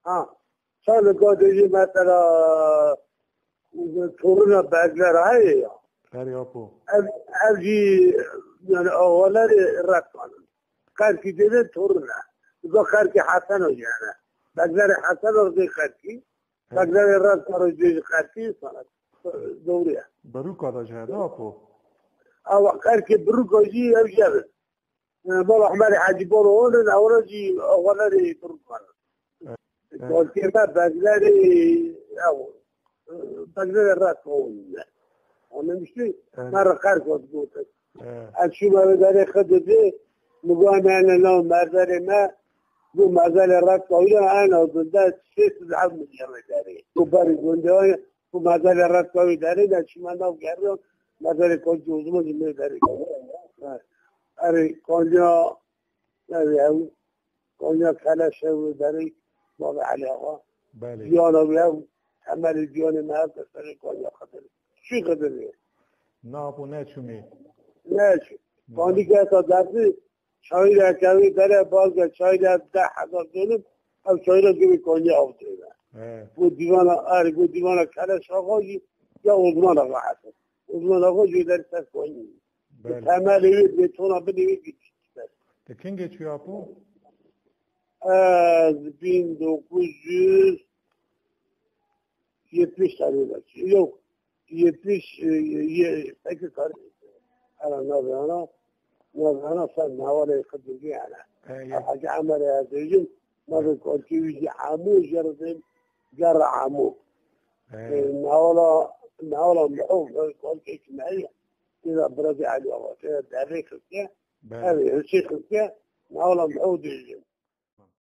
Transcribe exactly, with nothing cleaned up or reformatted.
Ha. Çanika de jî mesela torina Begler heye ya. Erê apo. Ev, ev jî yani avalerê Rekan in. Qerkî dêde torine. Za Qerkî Hesen o yani. Beglerê Hesen o dê Qerkî. He. Beglerê Rekan o dê Qerkî sana. Doğru ya. Beruka da jî hede apo. Ama Qerkî Beruka jî ev jî ev. Bal Ahmerê Hecî Bolo hon in, ewra jî avalerê Beruka ne. He. Koltê me Beglerê, ew, Beglerê Rekan ne. Anlamıştı? Evet. Me re Qerka digotin. Evet. Ez çûme wê derê Xididê, mi got, "Em ene nav mezarê me." Got, "Mezarê Rekan wî ne, ena binde sê sed û heft milyon derê." Got, "Berî gundê wan, got, mezarê Rekan wî derê, ez çûme nav geriya, mezarê Kancî Osman jî me derê." Ha. Erê, Kanya, erê, ew, Kanya Keleş ew derê, bavê Elî Axa. Belê. Diyana wî ew, temelê diyanê me ev de serê Kanya Xididê. Çi Xididê? Na, bu ne çumî? Ne çi? Na. Kandî ke heta derdi, çayîreke wî dere, balge çayîre deh hezar dönüm, ev çayîre givê Kanya avdêne. He. Bu dîvana, erê, bu dîvana Keleş Axa jî, ya Osman Axa Hesen. Osman Axa jî derî ser Kanya. Belê. Temelê wî, betona binê wî gitiştî ser. Te kengê çû apo? Ez bin dokuz yüz yetmiş tarihinde. Yok, yetmiş, e, ye-, peki kar-, hala navê ana, navê ana sen navale kıdırdı yani. He, ye- Hacı Amer Erdoğan, navê korki yüzü amu, yardım, yarı amu. He. E, navla, navla muhov, navê korki kime ya. Ila bırakı Ali Ağa, e, derre kırkya. Belê. Ev Hüseyin Kırkya, navla muhov diyeceğim.